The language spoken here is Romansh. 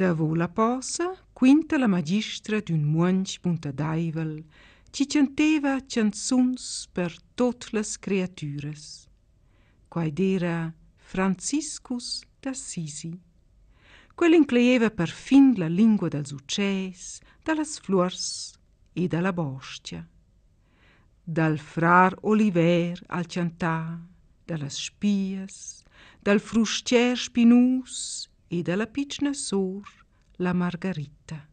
Davo la posa quinta la magistra d'ün muonch buntadaivel chi chanteva chanzuns per tuot las creatüras. Quai d'eira Franciscus d'Assisi. Quel incleieva perfin la lingua dals utschès, da las fluors e da la bos-cha. Dal frar Oliver al chantà, da las spias, dal frus-cher spinus e da la pitschna sour, la Margarita.